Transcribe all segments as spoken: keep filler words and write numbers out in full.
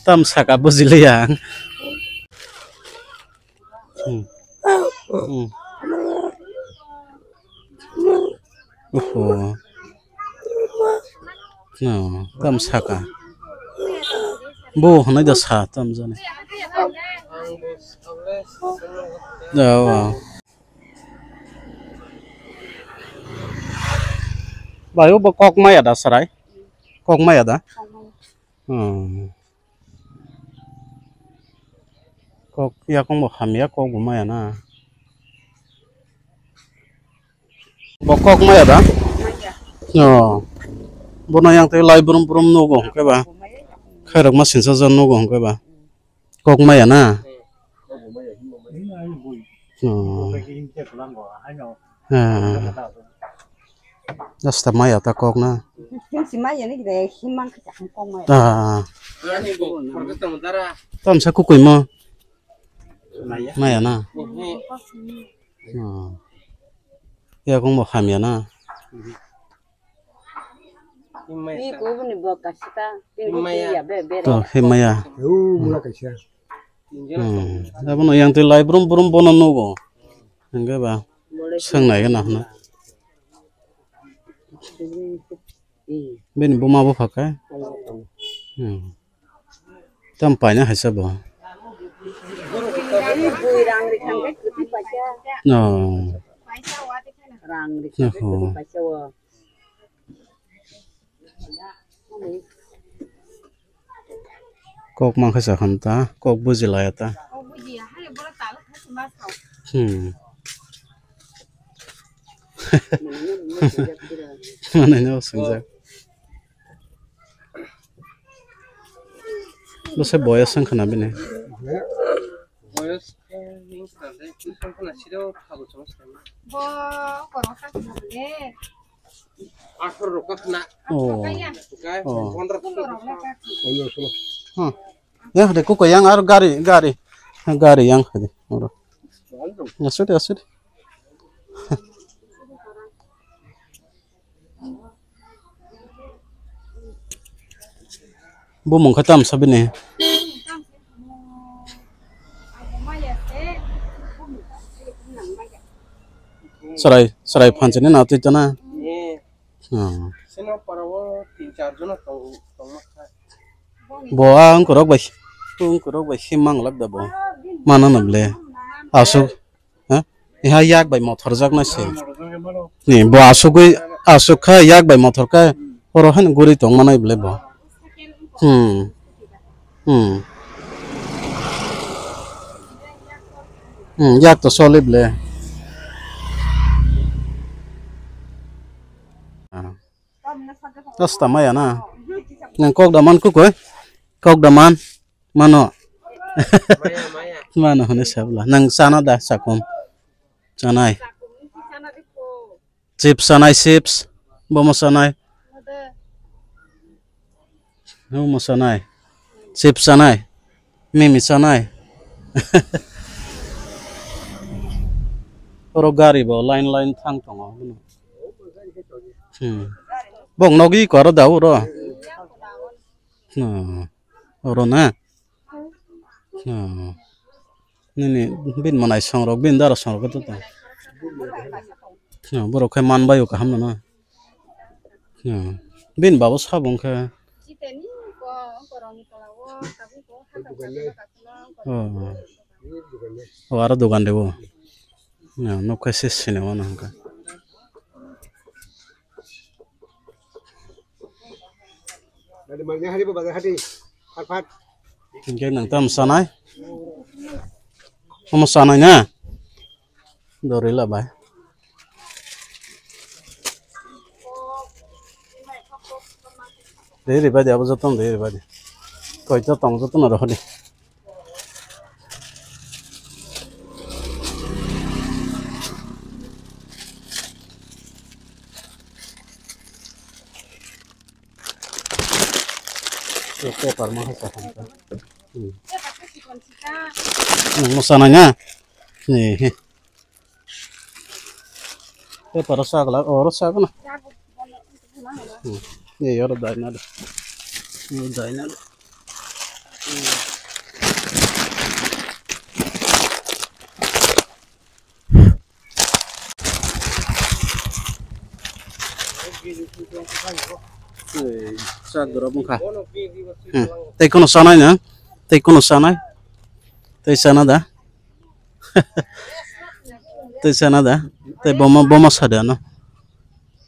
Tam saka bujiliya ang. Hmm. Hmm. Oho. No, tam saka. Bo hwnwi da sa tam jani. Da, wa. Bai, bo kok maya da sarai? Kok maya da? Hmm. Kok yakung bo hamya, kok bo maya na. Bo kok maya da? Maya. Oh. Bono yang tei lai brum brum nugo hwnkhe ba. Khairok ma sinsa jan nugo hwnkhe ba. Kok maya na. Oh. Ah. Jasta maya ta kok na. Himsi maya ni kide himang khe kok maya. Ah. Tamsa kukui mo. Maya na. Hmm. Oh. Yakung bo hamya na. Ni kubuni bo kasita, tini Maya. Kuya be, be. To, he maya. Eu, mula kaisa. Hmm. Abono yang tei lai brum brum bono nugo. Hingke ba. Bole. Seng nai gana hana. Bini buma bo phakai. Hmm. Tam paina haisa bo. Bui rang rikha hingke kwtwi paisa. No. Rang rikha hingke Oho. Kwtwi paisa o. Kok mankha sa khan ta, kok buji laya ta. Hmm. Manai no swngjak. Bwsai boyas wngkha na bini? Boyas wngkha na le, wngkha na siro thabu chwng swnam. Bo koroksa khna le. Atharo rok khna. Oh. Kaya. Kaya, Oh. Pondro. Pondro rok le kaki. Huh. Ya, de kuko yang ar gari, gari. Gari yang khade. Oro. Asudi, asudi. Bumung khe tamo sabini? Chwrai, chwrai phanchini na twi tana? Hmm. Bo a wngkorok bai, wngkorok bai him manglak da bo. Mano no ble. Aswk. Ha? Iha yak bai mothor jak nai se. Ni bo asugwi, asuk kha yak bai mothor kha oro haino guri tong manai bole bo. Hmm. Hmm. Hmm, yak to soli bole. Ah. Rasta maya na. Nang kok da man kukoi? Kok da man. Mano. Maya, maya. Mano hwnwi sabla. Nang chana da sakum? Chanai. Chips chanai, chips. Bomo chanai. Bomo chanai. Chips chanai. Mimi chanai. Oro gari bo line line thang tongo. Hmm. Bok nogi koro da oro. Hmm. Oro na. Hmm. Nini bin manai songrok, bin dara songrok to ta. Hmm. Borok khe manbai o kaham no na. Hmm. Bin babo sabong khe. Oh. O aro dogan de bo. Hmm. Nokha se sinema na hangka. Hingke nang tam sanai? Omo sanai na? Dori la bai. Dei ri bai de abo jotono dei ri bai de. Koi to tong jotono rohor de. Paper ma hai kaham ka. Hmm. Nang mo sanai na? Ni, he. Paper o sagla, oro sagla. Hmm. Ni, oro dai na da. Daina. Ei, sa dorop wngkha. Hmm. Tei kono sanai na? Tei kono sanai? Tei sana da? Tei sana da? Tei bomo, bomo sada no?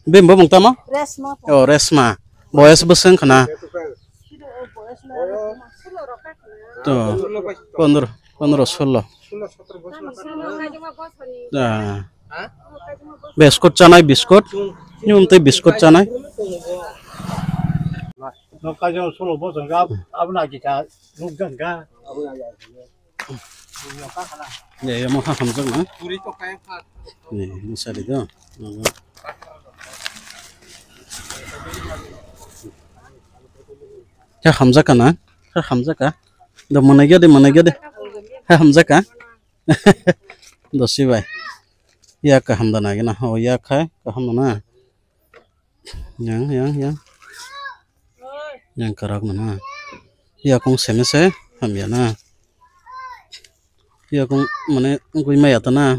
Bini bumung tamo? Resma. Oh, Resma. Boyas bwswng khna. To, pondro, pondro, solo. Ah. Biskut chanai, biskut. Nyum tei biskut chanai. Ye, ye, mo ha hamjak na. Ye, mo sari do. Ha hamjak ka na? Ha hamjak ka? Do manai gade, manai gade. Ha hamjak ka? Dosi bai. Ya kaham da nai gana. Ho, ya khai kaham da na. Yang, yang, yang. Yang karak mana? Yakung seme se hamya na. Yakung mane gui maya ta na.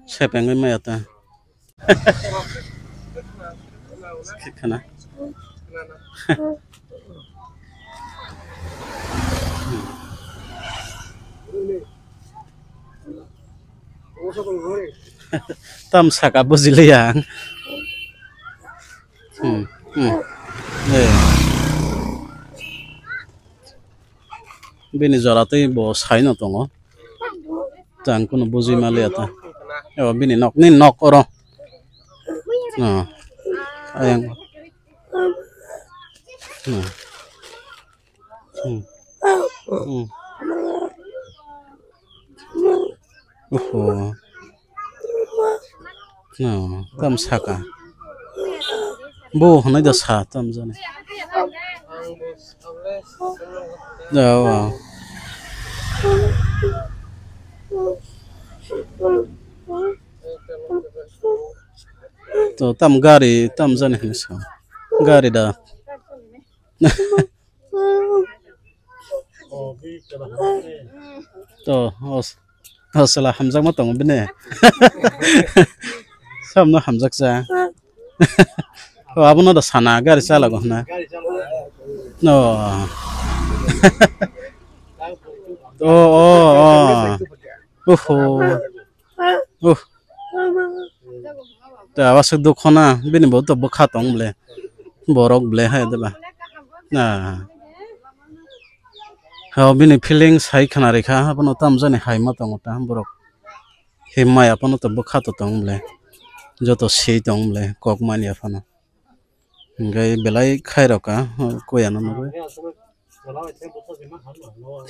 Sepeng gui maya ta. Khana. Tam saka bujiliya ang. Hmm, hmm. Eh. Bini jora tei bo saino tongo. Tang kuno bujui maliya ta. Eo bini nok, ni nok oro. Oh. Ayang. Hmm. Hmm. Hmm. Oho. No, tam saka. Bo hwnwi da sa tam jani. Da, wa. To tam gari tam jani hwnwi sa. Gari da. To, os-, osla hamjakma tongo bini. Samno hamjaksa. O, abono da sana gari chalago hwnna. O. O, o, o. Uhu. Uh. Ta aswk dukho na, bini bo to bwkha tong ble. Borok ble hai de ba. Na. Ha, bini feeling sai khna rikha, abono tam jani hai ma tongo ta borok. He maya phano to bwkha to tong ble. Joto sei tong ble, kok manya phano. Hingke belai khairokha, koyano nugwi.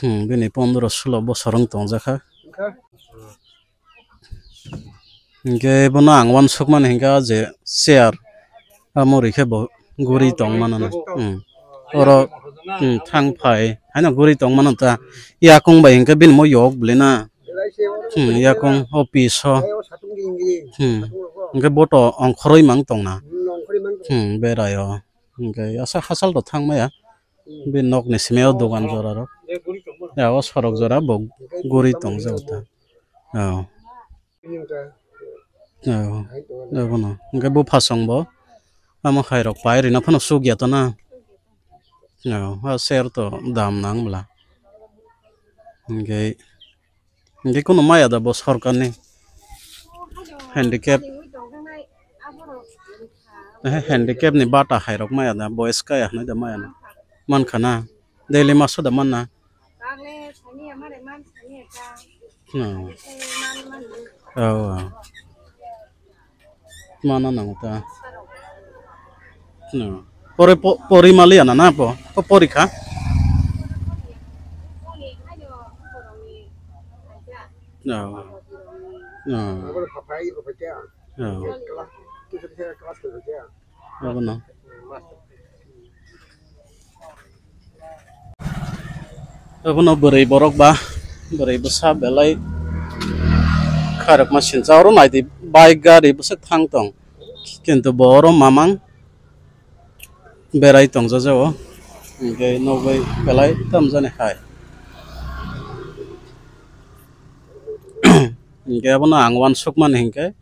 Hmm, bini pondro sulo bosor wng tongjakha. Hingke bono ang uansukmani hingke o je chair, amo rikhe bo guri tongmano na. Hmm. Oro, hmm, thang phai haino guri tongmano ta. Yakung bai hingke bini mo yok bwlwi na. Hmm, yakung o piso. Hmm. Hingke boto ongkhorwi mang tongna. Hmm, berai o. Hingke asa hachal rok thang maya. Bini nokni simi o dogan jora rok. Ya, o sorok jora bo guri tongjago ta. Oh. Oh. Abono. Hingke buphasong bo. Amo hai rok pai rina phano suk ya to na. Oh, ha ser to dam nang bwla. Hingke, hingke kunu maya da bo sorkarni handicap, eh, handicap ni bata hai rok maya da, bo eskaya hinui da maya na. Mankha na, daily maso da manna. Hmm. Oh, oh. Mana nang ta. No. Pore po-, pori mali ana na po. Po pori kha. No. No. No. Abono. Abono bwrwi borok ba, bwrwi bwsa belai khairokma sincha oro naidi bike gari bwswk thang tong, kintu bo oro mamang berai tongjajago. Hingke nogoi belai tamjani hai. Hingke abono ang wansukmani hingke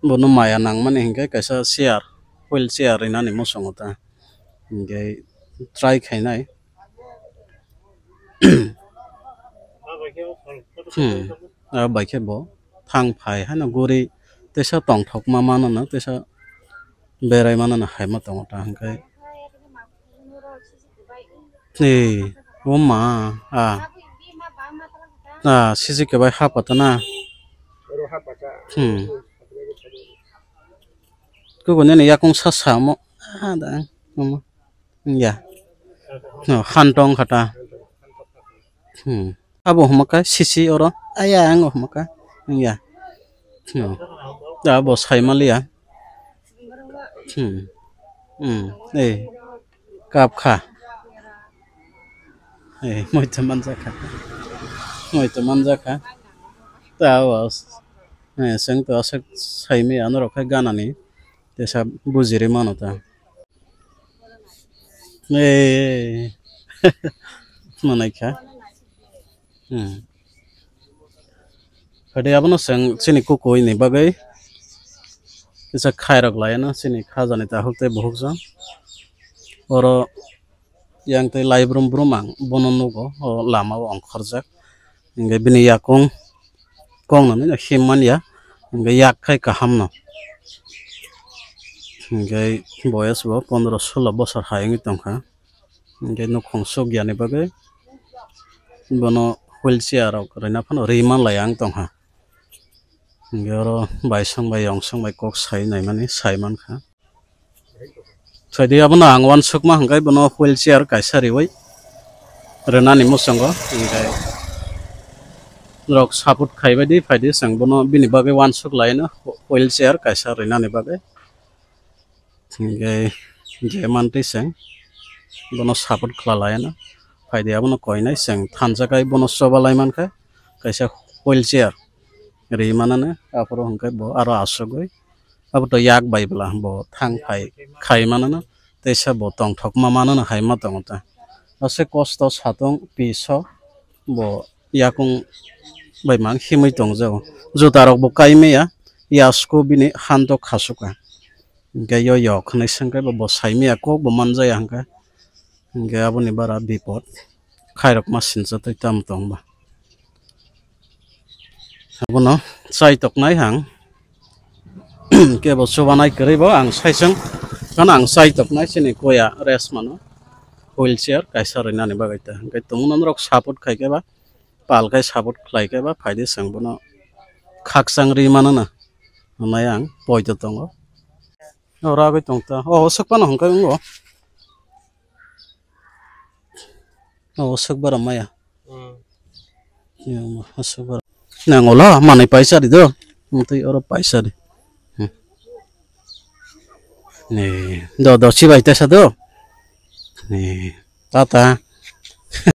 bono maya nangmani hingke kaisa chair, wheel chair rinani muchungo ta. Hingke try khainai. Hmm. Abo bai khe bo thang phai haino guri teisa tongthokma mano no, teisa berai mano no hai ma tongo ta hingke. Ni, o ma, a. A, sisi kebai ha pata na. Hmm. Kugo nini yakung sa samo. A da, omo. Ya. No, han tong kha ta. Hmm. Abo huma kha sisi oro. Aya ang huma kha. Ya. Hmm. Da bo sai maliya. Hmm. Hmm. Eh. Kap kha. Eh, moi to manjak kha. Moi to manjak kha. Ta was. Eh, seng to aswk sai mi ano rok kha ganani. Tesa bujiri mano ta. Eh, manai kha. Hmm. Hade abono chwng chini kukui ni bagwi kisa khairok laino chini khajani tahuk tei buhuk jang. Oro yang tei laibrum brum ang bono nugo o lama o ongkhorjak. Hingke bini yakung kong no nini him manya, hingke yak khai kaham no. Hingke boyes bo pondro solo bosor hai wngwi tongkha. Hingke nukhung sukya ni bagwi bono wheelchair rok rwna phano ri manlai ang tongkha. Hingke oro baisong bai yongsong bai kok sai naimani sai mankha. Saidi abono ang wansukma hingke bono wheelchair kaisa riwi rwnani muchungo hingke norok support khaibaidi phaidi chwng bono bini bagwi wansuk laino wheelchair kaisa rwnani bagwi. Hingke je mantwi chwng bono support khlalaino phaidi abono koinai chwng thansa kai bono choba lai mankha kaisa wheelchair ri manano aphuru hingke bo aro asugwi abo to yak bai bwla bo thang phai khai manano teisa bo tongthokma manano hai ma tongo ta aswk kosto satung piso bo yakung bai mang himwi tongjago juta rok bo kai maya yasku bini hanto khasuka. Hingke yo yok hinui sengke bo, bo saimaya kok bo manjaya hingke. Hingke aboni bara bipot khairok ma sincha tei tamo tong ba. Abono chai toknai ang kebo chubanai kwrwi bo ang saisong. Ano ang chai toknai chini koya rest mano wheelchair kaisa rwnani bagwi ta. Hingke tumung norok support khai khe ba pal khai support khlai khe ba phaidi chwng bono khakchang ri mano na hwnwi ang poito tongo. Oro agwi tong ta. O, o swk phano hwn khai wngo. O, o swk bara maya. Hmm. Yang, o swk bara. Nang ola manwi paisa di do. Mutwi oro paisa di. Hmm. Ni, do, do, chibai tesa do. Ni, tata.